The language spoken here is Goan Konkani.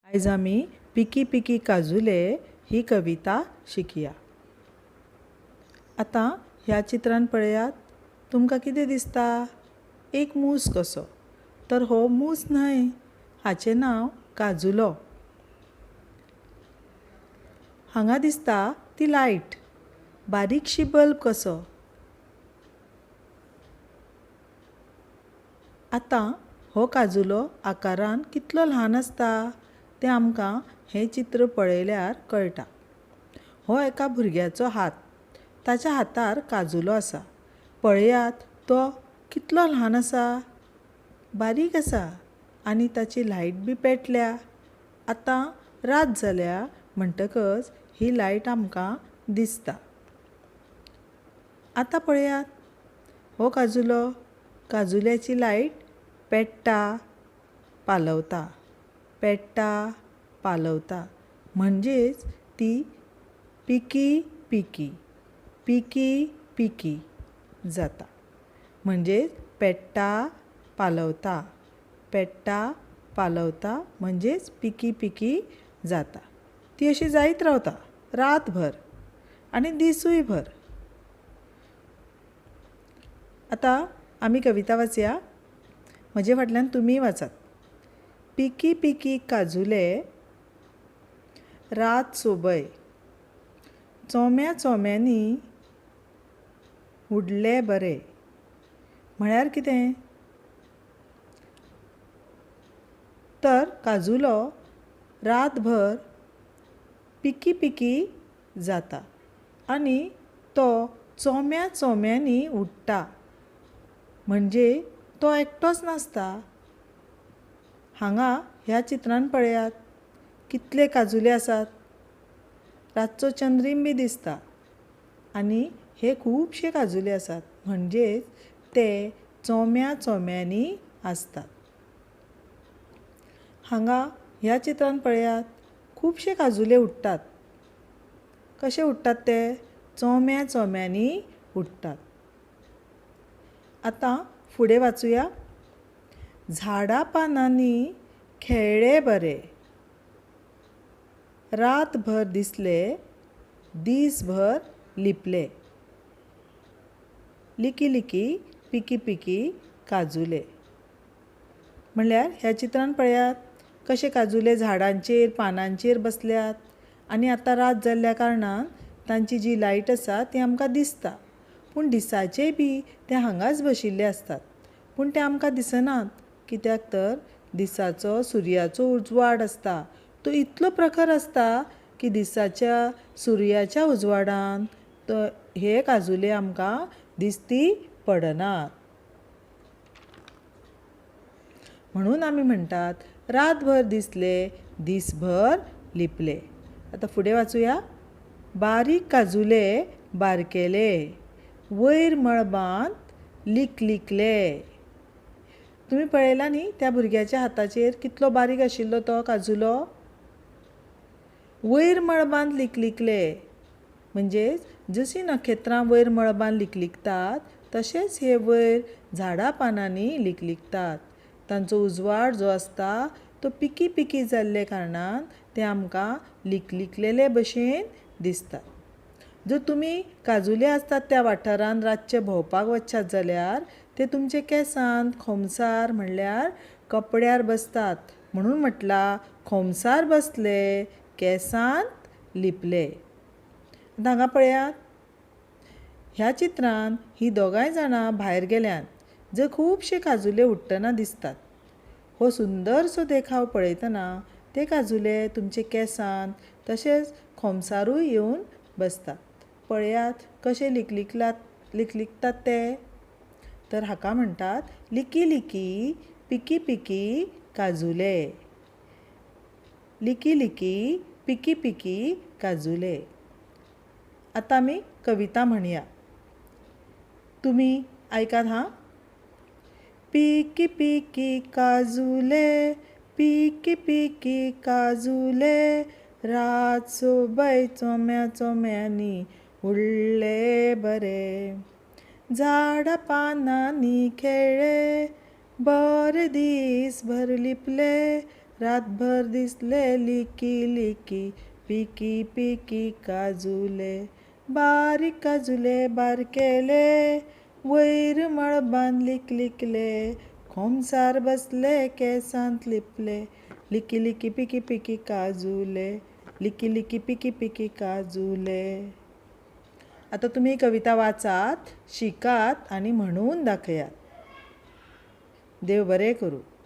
आयज आमी पिकी पिकी काजुले ही कविता शिकया. आतां ह्या चित्रान पळयात, तुमकां कितें दिसता? एक मूस कसो. तर हो मूस न्हय, हाचें नांव काजुलो. हांगा दिसता ती लायट, बारीकशी बल्ब कसो. आतां हो काजुलो आकारान कितलो ल्हान आसता तें आमकां हें चित्र पळयल्यार कळटा. हो एका भुरग्याचो हात, ताच्या हातार काजुलो आसा. पळयात तो कितलो ल्हान आसा, बारीक आसा आनी ताची लायट बी पेटल्या. आतां रात जाल्या म्हणटकच ही लायट आमकां दिसता. आतां पळयात हो काजुलो, काजुल्याची लायट पेट्टा पालवता, पेट्टा पालवता, म्हणजेच ती पिकी पिकी पिकी पिकी जाता. म्हणजेच पेट्टा पालवता, पेट्टा पालवता म्हणजेच पिकी पिकी जाता. ती अशी जायत रावता रातभर आनी दिसूय भर. आतां आमी कविता वाचया, म्हजे फाटल्यान तुमीय वाचात. पिकी पिकी काजुले रात सोबय, चोम्या चोम्यांनी उडले बरे. म्हळ्यार कितें? तर काजुलो रातभर पिकी पिकी जाता आनी तो चोम्या चोम्यांनी उडटा. म्हणजे तो एकटोच नासता. हांगा ह्या चित्रान पळयात कितले काजुले आसात. रातचो चंद्रीम बी दिसता आनी हे खुबशे काजुले आसात. म्हणजेच ते चोम्या चोम्यांनी आसतात. हांगा ह्या चित्रान पळयात खुबशे काजुले उडटात. कशे उडटात ते? चोम्या चोम्यांनी उडटात. आतां फुडें वाचुया. झाडां पानांनी खेळ्ळे बरे, रातभर दिसले दीसभर लिपले, लिकी लिकी पिकी पिकी काजुले. म्हणल्यार ह्या चित्रान पळयात कशे काजुले झाडांचेर पानांचेर बसल्यात आनी आतां रात जाल्ल्या कारणान तांची जी लायट आसा ती आमकां दिसता. पूण दिसाचेय बी ते हांगाच बशिल्ले आसतात, पूण ते आमकां दिसनात. कित्याक तर दिसाचो सुर्याचो उजवाड आसता तो इतलो प्रखर आसता की दिसाच्या सुर्याच्या उजवाडान तो हे काजुले आमकां दिसती पडनात. म्हणून आमी म्हणटात रातभर दिसले दीसभर लिपले. आतां फुडें वाचुया. बारीक काजुले बारकेले, वयर मळबांत लिकलिकले. तुमी पळयला न्ही त्या भुरग्याच्या हाताचेर कितलो बारीक आशिल्लो तो काजुलो. वयर मळबांत लिकलिकले म्हणजेच जशीं नखेत्रां वयर मळबांत लिकलिकतात तशेंच हे वयर झाडां पानांनी लिकलिकतात. तांचो उजवाड जो आसता तो पिकी पिकी जाल्ले कारणान ते आमकां लिकलिकलेले भशेन दिसतात. जर तुमी काजुले आसतात त्या वाठारांत रातचे भोंवपाक वचशात जाल्यार ते तुमचे केंसांत खोमसार म्हणल्यार कपड्यार बसतात. म्हणून म्हटलां खोमसार बसले केंसांत लिपले. आतां हांगा पळयात ह्या चित्रान ही दोगांय जाणां भायर गेल्यांत, जंय खुबशे काजुले उडटना दिसतात. हो सुंदरसो देखाव पळयतना ते काजुले तुमचे केंसांत तशेंच खोमसारूय येवन बसतात. पळयात कशे लिकलिकलात लिकलिकतात ते. तर हाका म्हणटात लिकी लिकी पिकी पिकी काजुले, लिकी लिकी पिकी पिकी काजुले. आतां आमी कविता म्हणया, तुमी आयकात हां. पिकी पिकी काजुले, पिकी पिकी काजुले, रात सोबय चोम्या चोम्यांनी उडले बरे, झाडां पानांनी खेळ्ळे बरे दीसभर लिपले, रातभर दिसले लिकी लिकी पिकी पिकी काजुले. बारीक काजुले बारकेले वयर मळबान लिकलिकले, खोमसार बसले केंसांत लिपले, लिकी लिकी पिकी पिकी काजुले, लिकी लिकी पिकी पिकी काजुले. आतां तुमी कविता वाचात, शिकात आनी म्हणून दाखयात. देव बरें करूं.